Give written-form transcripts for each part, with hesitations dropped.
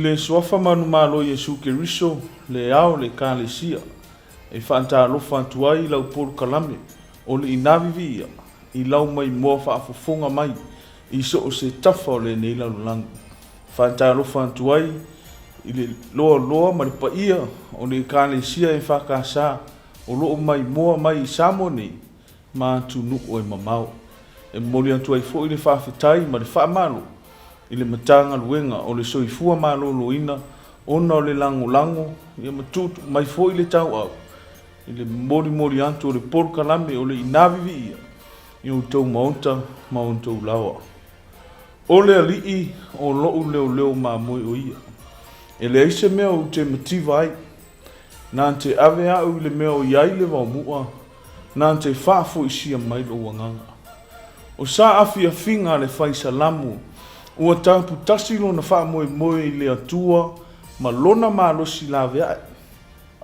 le Suafa manumalo o Iesu Keriso, le Ao o le Ekalesia, e faatalofa atu ai i lau polokalame o le Ina Viviia i lau maimoa faafofoga mai i so o se tafa o lenei lalolagi. E faatalofa atu ai i le loaloa ma le paia o le Ekalesia EFKS o lo o maimoa mai i Samoa nei ma atunuu e mamao. E momoli atu ai foi le faafetai ma le faamalo i le Matagaluega o le Soifua Maloloina ona o le lagolago ma tuutuu mai foi le tauau i le molimoli atu o le polokalame o le Ina Viviia i outou maota ma outou laoa. O le Alii o lo'u leoleo mamoe o ia. E leai se mea ou te mativa ai. Na te ave a'u i le mea o i ai le vaomu'a, na te faafoisia mai lou agaga. O sa afiafiga a le fai Salamo, ua taputasi lona faamoemoe i le Atua ma lona malosi lavea'i,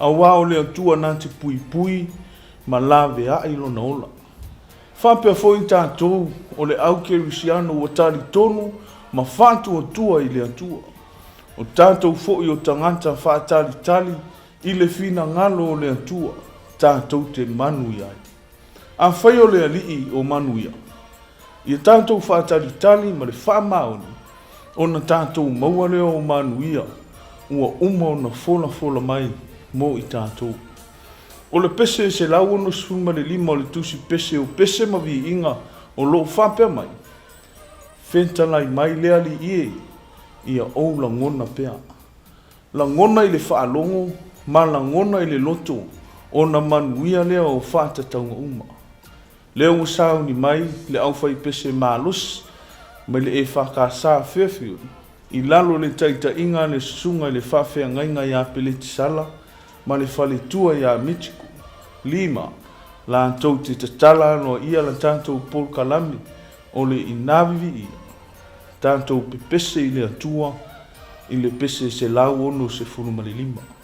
auā o le Atua na te puipui ma lavea'i lona ola. Faapea foi tatou o le au kerisiano ua talitonu ma faatuatua i le Atua. O tatou foi o tagata faatalitali i le finagalo o le Atua tatou te manuia ai. Afai o le Alii o manuia, ia tatou faatalitali ma le faamaoni ona tatou maua lea o manuia ua uma ona folafola mai mo i tatou. O le pese 165 o le Tusi Pese o Pese ma Viiga o lo o faapea mai, Fetalai mai le Alii e, ia ou lagona pea. Lagona i le faalogo ma lagona i le loto ona manuia lea o faatatauga uma. Lea ua sauni mai le aufaipese malosi mai le EFKS a Fairfield i lalo o le taitaiga a le Susuga i le Faafeagaiga ia Peleti Sala ma le faletua ia Michiko Lima latou te tatala aloaia la tatou polokalame o le Ina Viviia tatou pepese i le Atua i le pese 165.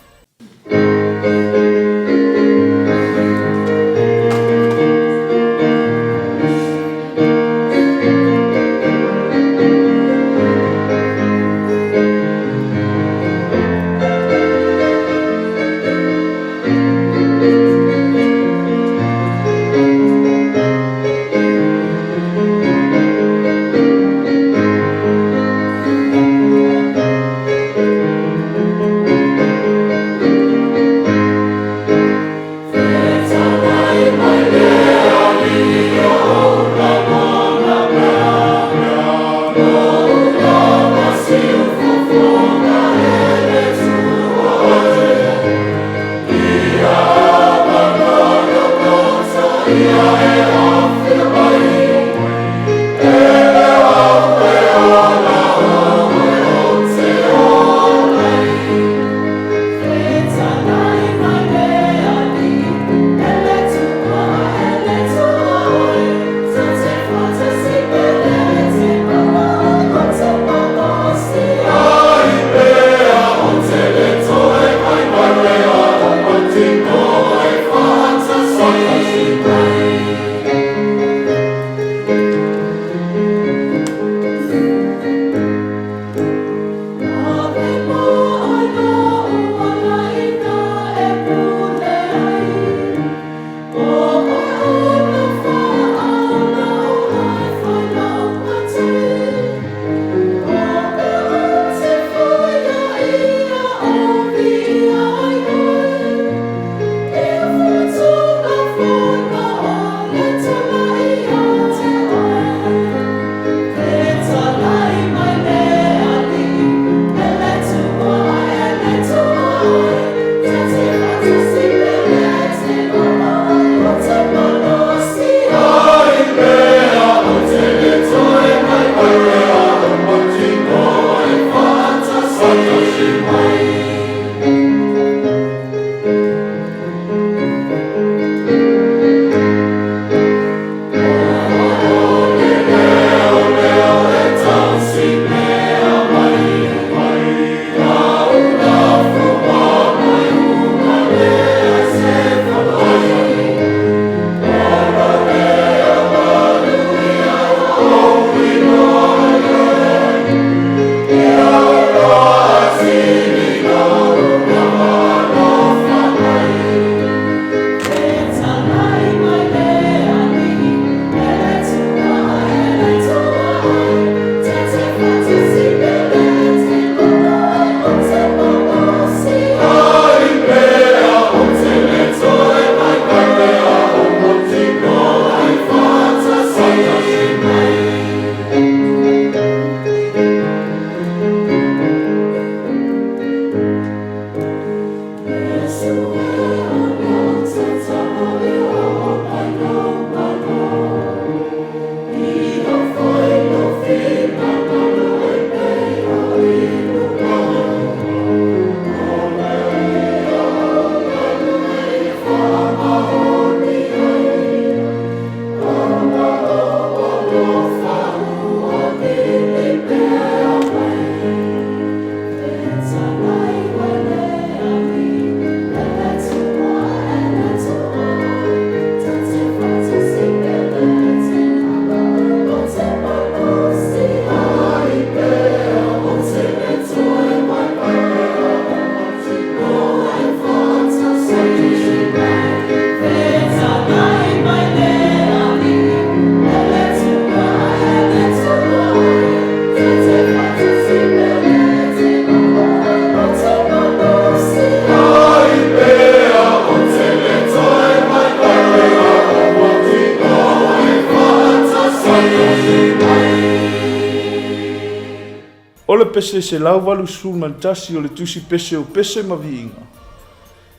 pese 181 o le Tusi Pese o Pese ma Viiga,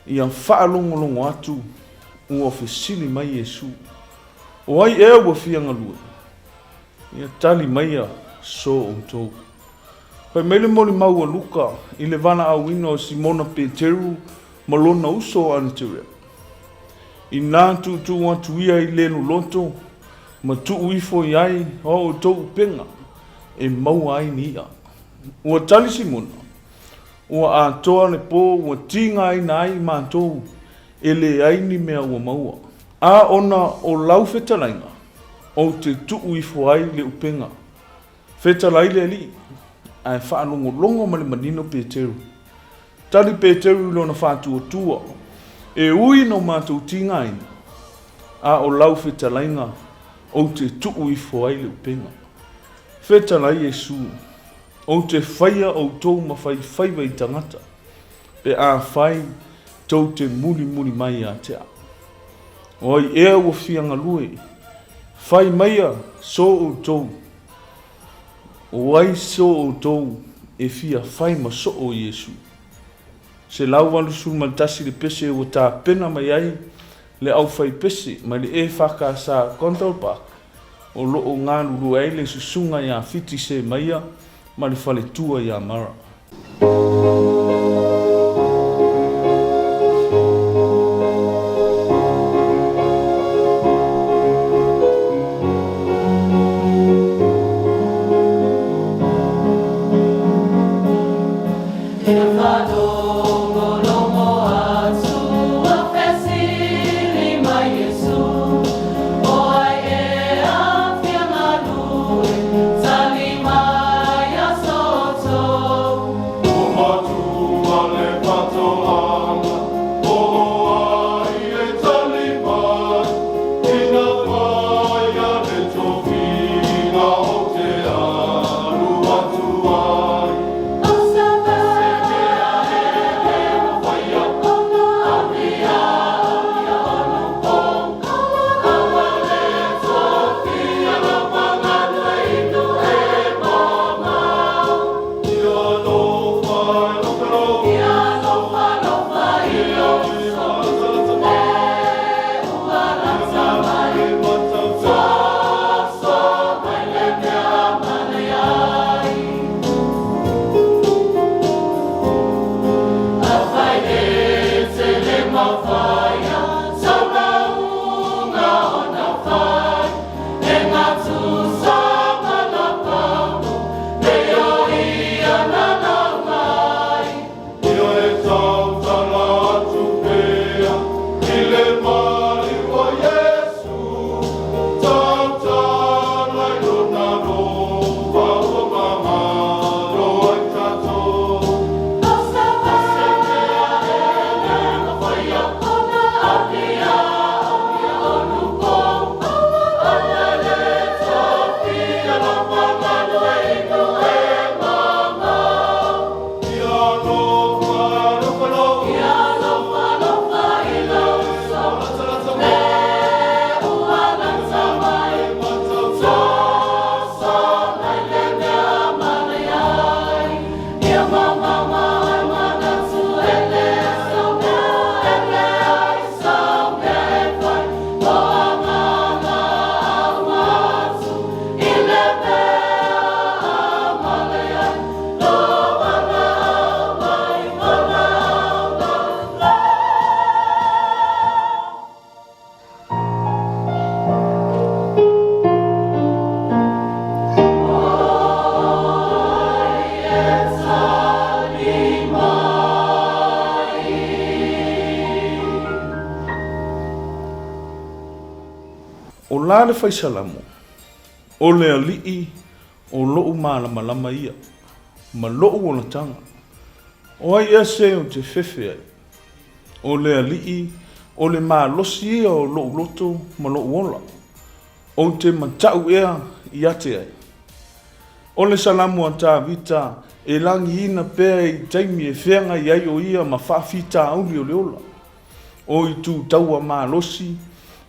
ia faalogologo atu ua fesili mai Iesu, O ai ea ua fia galue? Ia tali maia so outou. Fai mai le molimau a Luka i le valaauina o Simona Peteru ma lona uso o Aneterea. Inā tuutuu atu ia i le loloto ma tuu ifo i ai a outou upega e maua ai ni i'a. Ua tali Simona, Ua atoa le po ua tigaina ai matou e leai ni mea ua maua. A ona o lau fetalaiga, ou te tuu ifo ai le upega. Fetalai le Alii, ae faalogologo ma le manino Peteru. Tali Peteru i lona faatuatua, E ui ina o matou tigaina, a o lau fetalaiga ou te tuu ifo ai le upega. Fetalai Iesu, Ou te faia outou ma faifaiva i tagata, pe afai tou te mulimuli mai ia te au. O ai ea ua fia galue, fai maia so outou, o ai so outou e fia fai ma soo Iesu? 181 le pese ua tapena mai ai le aufaipese mai le EFKS Control Park o lo o galulue ai le Susuga ia Fiti Semaia ma le faletua ia Mara. O la le faisalamo, O le Alii o loʻu malamalama ia, ma loʻu olataga. O ai ea se ou te fefe ai? O le Alii o le malosi ia o loʻu loto ma loʻu ola. Ou te mataʻu ea ia te ai. O le Salamo a Tavita e lagiina pea i taimi e feagai ai o ia ma faafitauli o le ola. O itu taua malosi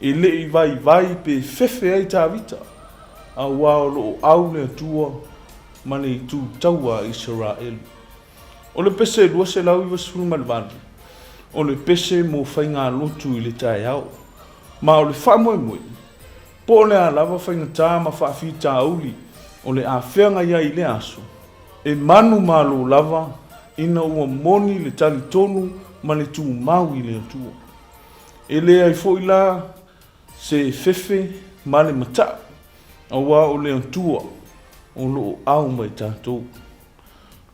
e le i vaivai pe fefe ai Tavita, auā o lo o au le Atua. ma le itu taua a Isaraelu. O le pese 298, o le pese mo faigalotu i le taeao. Ma o le faamoemoe, po o le a lava faigata ma faafitauli o le a feagai ai i lea aso, e manumalo lava ina ua moni le talitonu ma le tumau i le Atua. E leai foi la se fefe ma le mata'u, auā o le Atua o lo o au ma i tatou.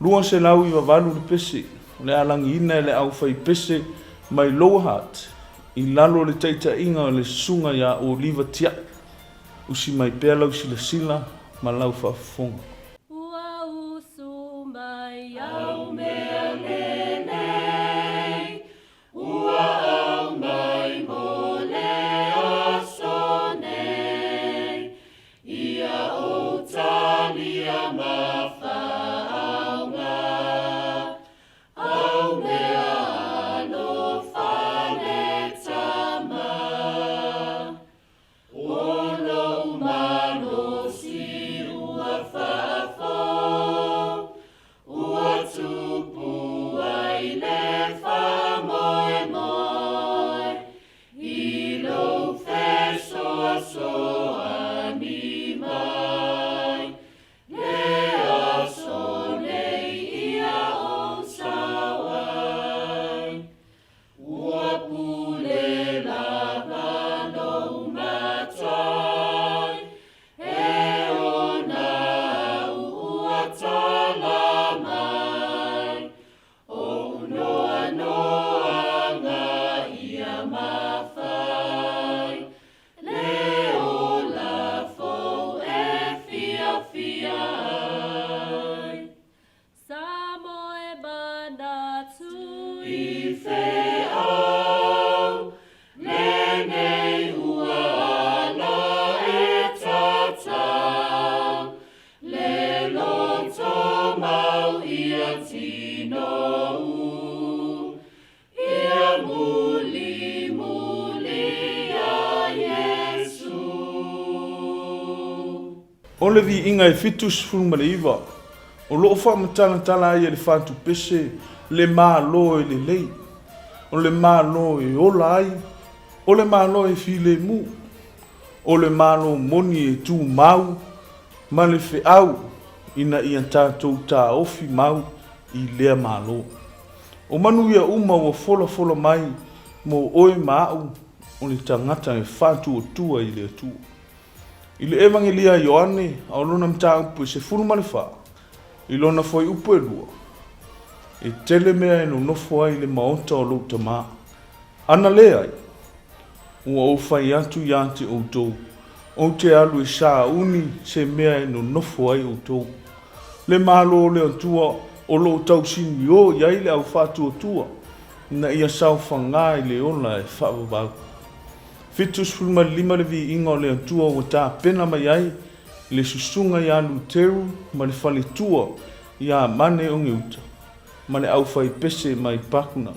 298 le pese o le a lagiina e le aufaipese mai Lower Hutt i lalo o le taitaiga o le Susuga ia Oliva Tia'i. Usi mai pea lau silasila ma lau faafofoga. Ua usu mai au mea lenei, Ua aumai mo le aso nei, Ia ou talia ma faaaoga, Au mea alofa le Tama. O lou malosi ua faafou, Ua tupu ai le faamoemoe, I lou fesoasoani mai, Le aso nei ia ou sao ai. Ua pule lava lou matai, E ona au ua tala mai, Ou noanoaga ia mafai, Le ola fou e fiafia ai. Sa moe manatu i feau, Lenei ua ala e tatau, Le loto mau ia tinou, Ia mulimuli ia Iesu. O le viiga e 79, o lo o faamatalatala ai e le fatupese le Malo e lelei, o le Malo e ola ai, o le Malo e filemu, o le Malo moni e tumau ma le feau ina ia tatou taofi mau i lea Malo. O manuia uma ua folafola mai mo oe ma a'u o le tagata e faatuatua i le Atua. I le Evagelia a Ioane, a o lona mataupu e 14, i lona fuaiupu e 2, E tele mea e nonofo ai i le maota o lou Tama. Ana leai, ua ou fai atu ia te outou, ou te alu e sauni se mea e nonofo ai outou. Le Malo o le Atua o lo o tausiniō i ai le au faatuatua ina ia saofagā i le ola e faavavau. 75 le viiga o le Atua ua tapena mai ai le susuga ia Luteru ma le faletua ia Mane Ogeuta ma le aufaipese mai Pakuna.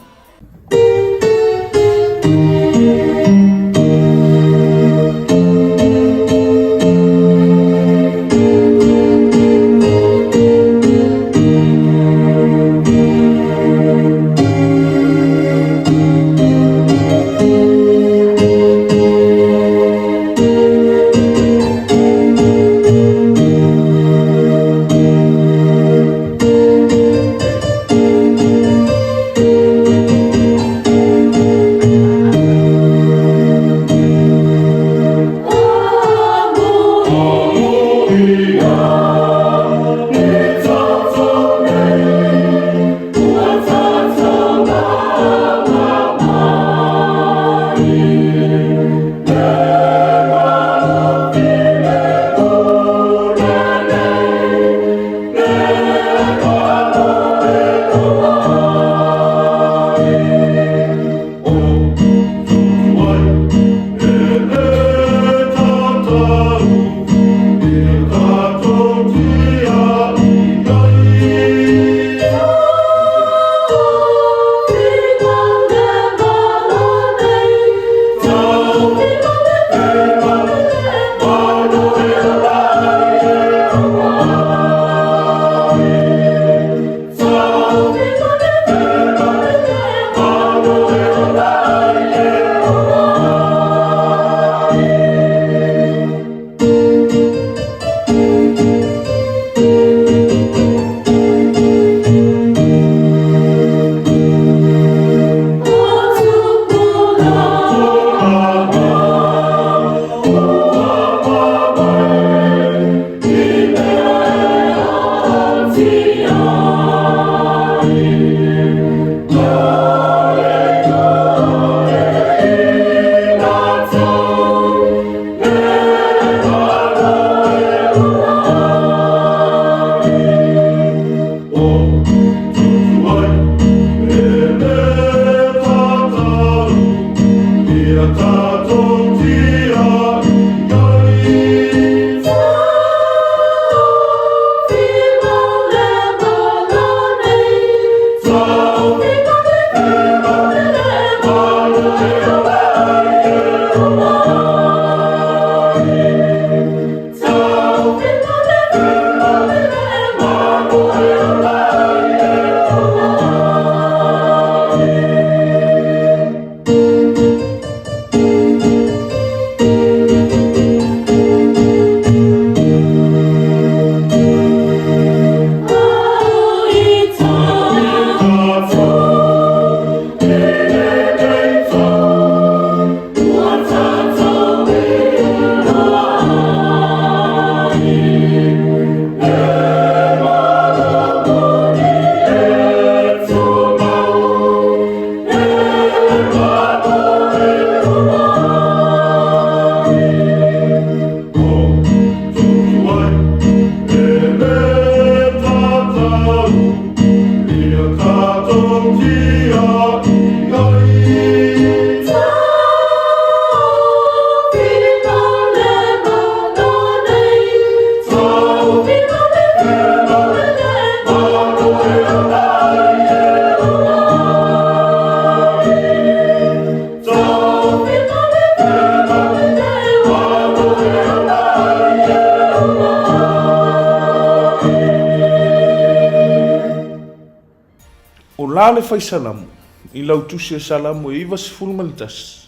la le fai Salamo i lau tusi o Salamo e 91,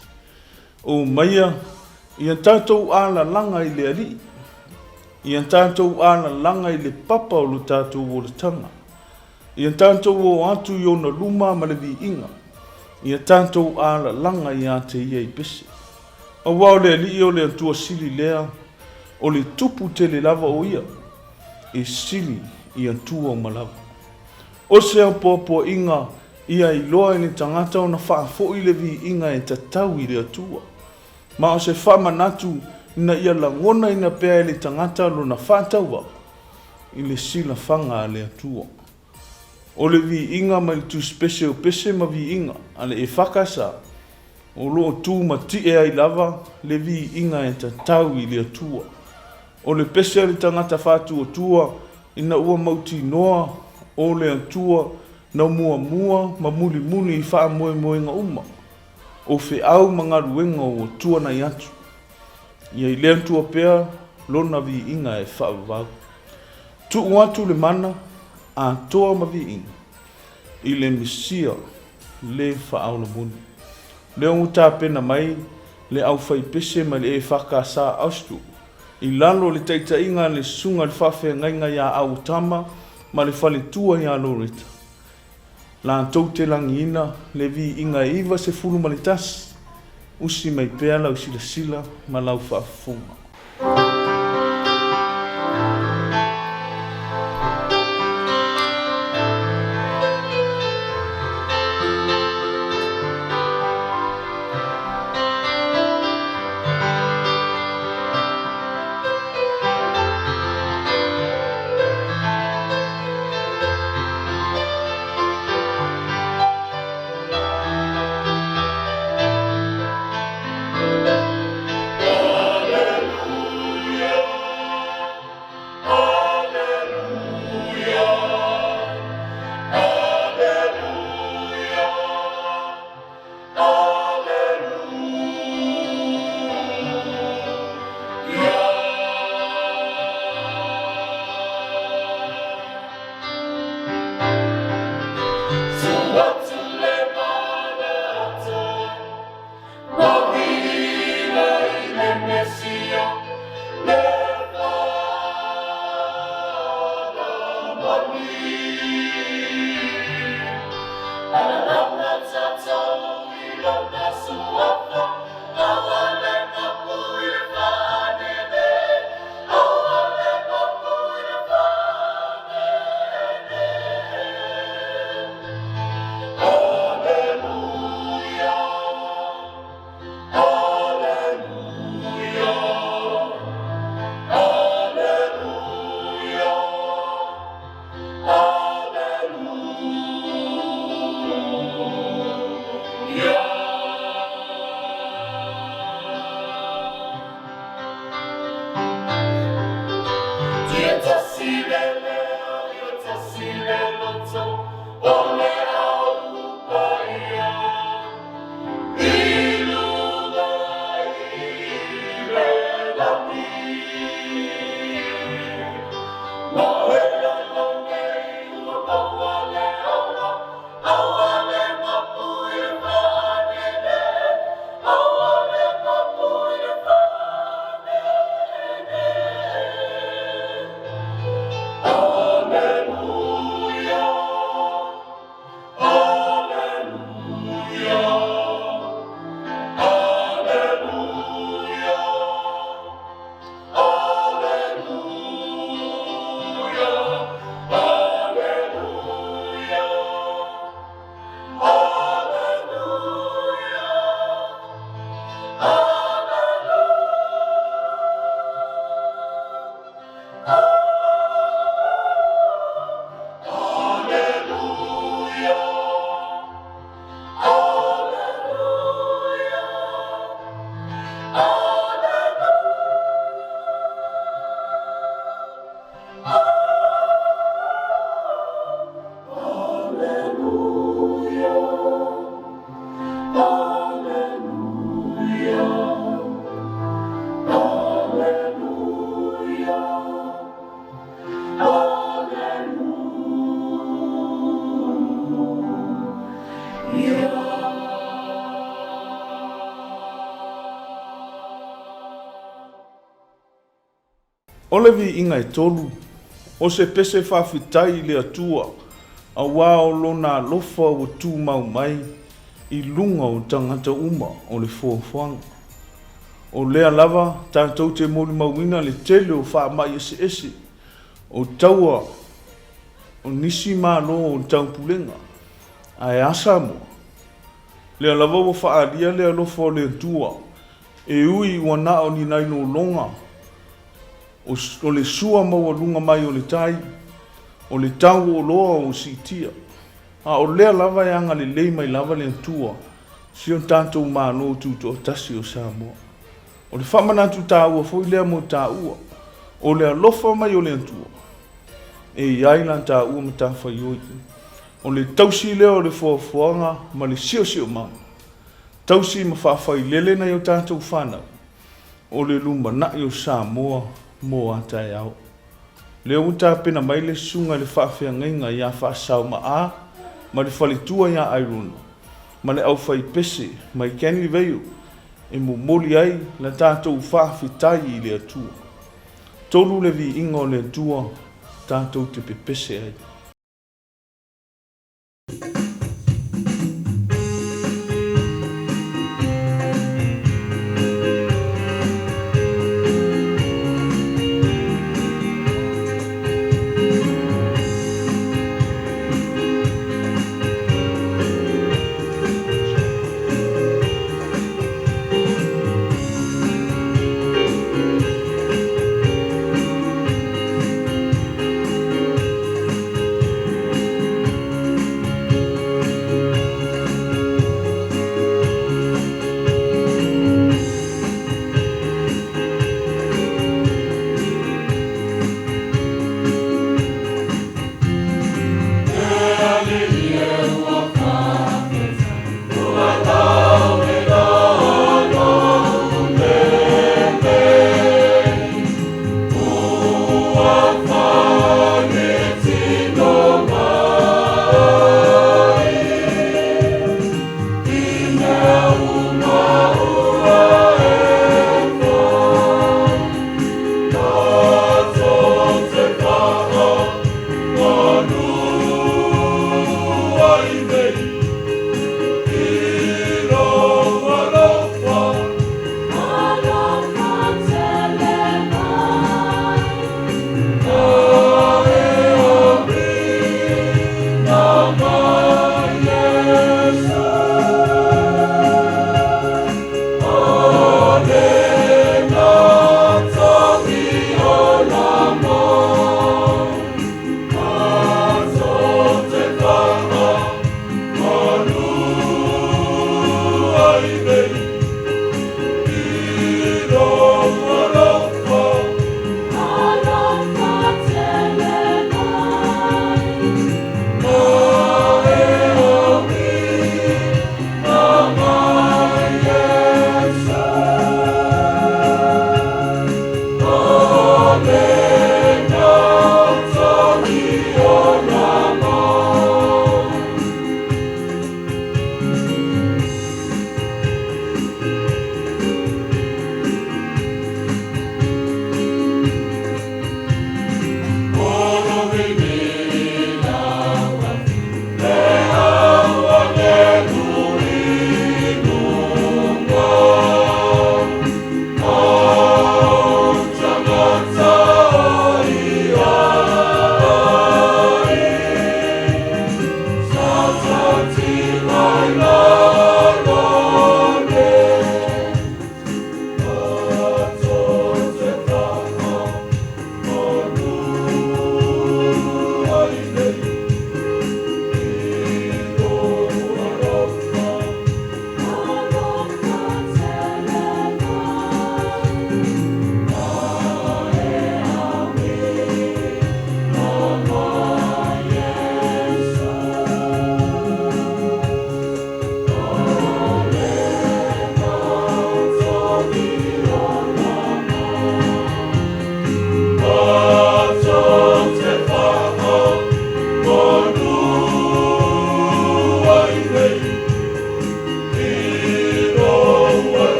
Omaia ia tatou alalaga i le Alii, ia tatou alalaga i le papa o lo tatou olataga, ia tatou o atu i ona luma ma le viiga, ia tatou alalaga ia te ia i pese. Aua o le Alii o le Atua sili lea, o le Tupu tele lava o ia, e sili i atua uma lava. O se apoapoaiga ia iloa e le tagata ona faafoi le viiga e tatau i le Atua, ma o se faamanatu ina ia lagonaina pea e le tagata lona faatauvaa i le silafaga a le Atua. O le viiga mai le Tusipese o Pese ma Viiga a le EFKS, o lo o tumatie ai lava le viiga e tatau i le Atua. O le pese a le tagata faatuatua ina ua mautinoa o le Atua na muamua ma mulimuli i faamoemoega uma o feau ma galuega ua tuanai atu. Ia i le Atua pea lona viiga e faavavau. Tuu atu le mana atoa ma viiga i le Mesia le faaola moni. Lea ua tapena mai le aufaipese mai le EFKS Austral i lalo o le taitaiga a le Susuga i le Faafeagaiga ia Auatama ma le Faletua ia Loretta, latou te lagiina le viiga e 91, usi mai pea lau silasila ma lau faafofoga. O le viiga e tolu, o se pese faafetai i le Atua, auā o Lona alofa ua tumau mai i luga o tagata uma o le fuafuaga. O lea lava tatou te molimauina le tele o faamai eseese, o taua o nisi Malo o le Taupulega. Ae a Samoa? Lea lava ua faaalia le alofa o le Atua, e ui ua na o ni nai lologa o le sua maualuga mai o le tai, o le tau o oloa ua siitia, a o lea lava e agalelei mai lava le Atua si o tatou Malo Tutoatasi o Samoa. O le faamanatu taua foi lea mo taua, o le alofa mai o le Atua e i ai la taua matafaioi. O le tausi lea o le foafoaga ma le siosiomaga, tausi ma faafailele nai o tatou fanau, o le lumanai o Samoa mo a taeao. Lea ua tapena mai le susuga i le faafeagaiga ia Faasaomaa ma le faletua ia Airona ma le aufaipese mai Kenley Vale e momoli ai la tatou faafetai i le Atua. Tolu le viiga o le Atua tatou te pepese ai.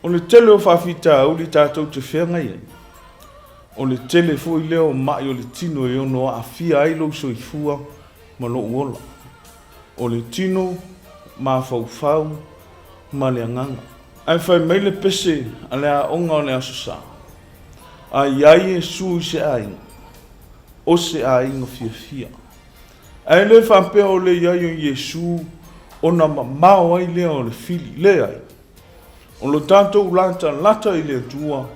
O le tele o faafitauli tatou te feagai ai, o le tele foi lea o ma'i o le tino e ono aafia ai lou soifua ma lou ola. O le tino, mafaufau ma le agaga. Ae fai mai le pese a le aoga o le Aso Sa, A i ai Iesu i se aiga, o se aiga fiafia. Ae le faapea o le i ai o Iesu ona mamao ai lea o le fili. Leai. O lo tatou latalata i le Atua,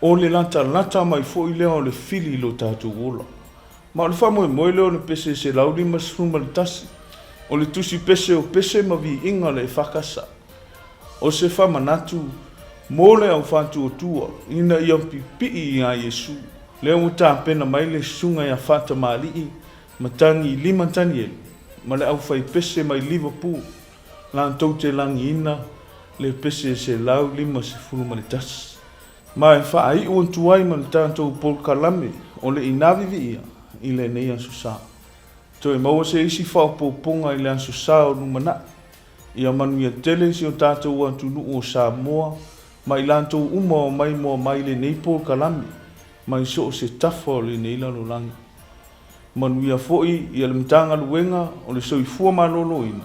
o le latalata mai foi lea o le fili i lo tatou ola. Ma o le faamoemoe lea o le pese 151, o le tusi pese o pese ma viiga o le EFKS. O se faamanatu mo le au faatuatua ina ia pipii ia Iesu, lea ua tapena mai le Susuga ia Faatamalii Matagilima Taniele ma le aufaipese mai Liverpool latou te lagiina le pese 151. Ma e faaiu atu ai ma le tatou polokalame o le Ina Viviia i lenei Aso Sa. Toe maua se isi faaopoopoga i le Aso Sa o lumanai. Ia manuia tele si o tatou atunuu o Samoa ma i latou uma o maimoa mai lenei polokalame mai so o se tafa o lenei lalolagi. Manuia foi ia le Matagaluega o le Soifua Maloloina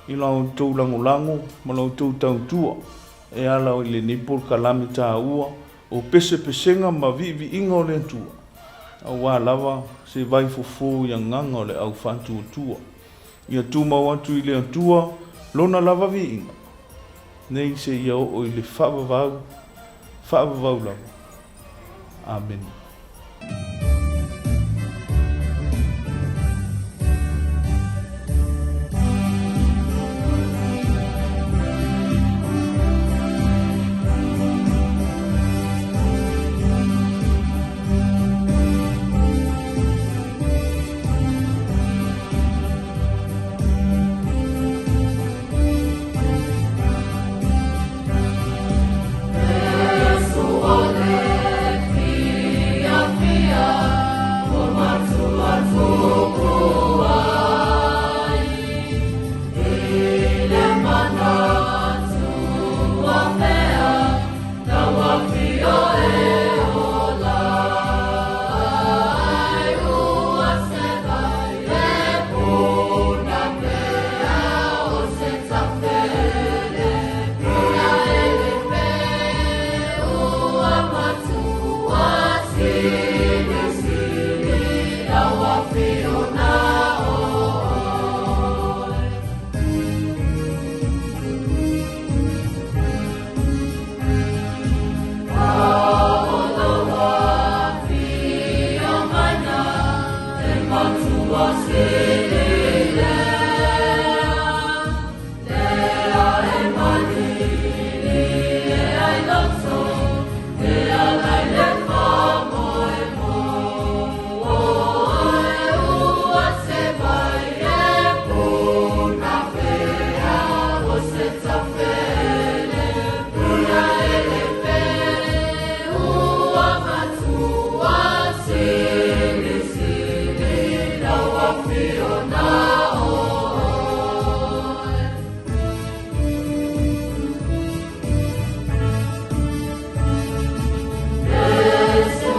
i la outou lagolago ma la outou tautua e ala i lenei polokalame taua o pesepesega ma viiviiga o le Atua, aua lava se vaifofo i agaga o le au faatuatua. Ia tumau atu i le Atua Lona lava viiga, nei seia oo i le faavavau, faavavau lava. Amene. It's